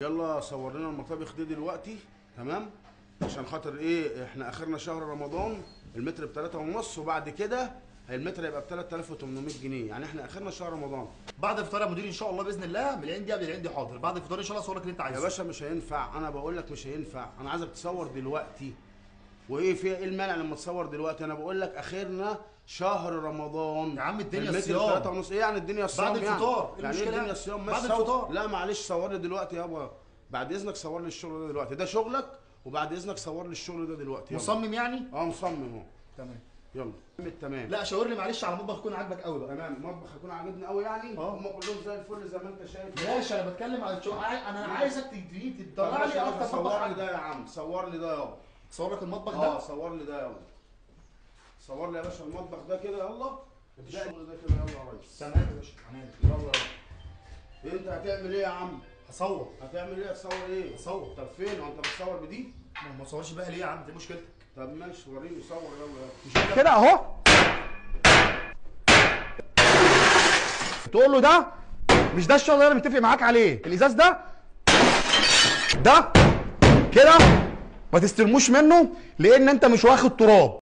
يلا صور لنا المطابخ دي دلوقتي، تمام؟ عشان خاطر ايه، احنا اخرنا شهر رمضان المتر ب 3.5، وبعد كده المتر هيبقى ب 3800 جنيه، يعني احنا اخرنا شهر رمضان. بعد الفطار يا مدير ان شاء الله باذن الله، من العين دي قبل العين دي. حاضر، بعد الفطار ان شاء الله اصور لك اللي انت عايزه. يا باشا مش هينفع، انا بقول لك مش هينفع، انا عايزك تصور دلوقتي. وايه فيها ايه المانع لما تصور دلوقتي؟ انا بقول لك اخرنا شهر رمضان يا عم. الدنيا الصيام 3.5. ايه يعني الدنيا الصيام؟ بعد الفطار يعني ايه الدنيا الصيام؟ بعد الفطار. لا معلش صور لي دلوقتي يابا، بعد اذنك صور لي الشغل ده دلوقتي، ده شغلك، وبعد اذنك صور لي الشغل ده دلوقتي. مصمم يعني؟ اه مصمم اهو. تمام يلا. تمام. لا شاور لي معلش على مطبخ يكون عاجبك قوي بقى. تمام، مطبخ يكون عاجبني قوي يعني؟ هم كلهم زي الفل زي ما انت شايف. ماشي، انا بتكلم على الشغل، انا عايزك تديني تطلع لي اكتر مطبخ. صور لي ده يا عم، صور لي ده يابا. صور لك المطبخ ده؟ اه صور لي ده يلا. صور لي يا باشا المطبخ ده كده يلا. الشغل ده كده يلا يا ريس. تمام يا باشا، عمال. يلا يلا. انت هتعمل ايه يا عم؟ هصور. هتعمل ايه؟ هتصور ايه؟ هصور. طب فين؟ وانت بتصور بدي؟ ما تصورش بقى ليه يا عم؟ دي مشكلتك. طب ماشي وريني، صور يلا يلا. كده اهو. تقول له ده مش ده الشغل اللي انا متفق معاك عليه، الازاز ده ده كده ما تستلموش منه لان انت مش واخد تراب.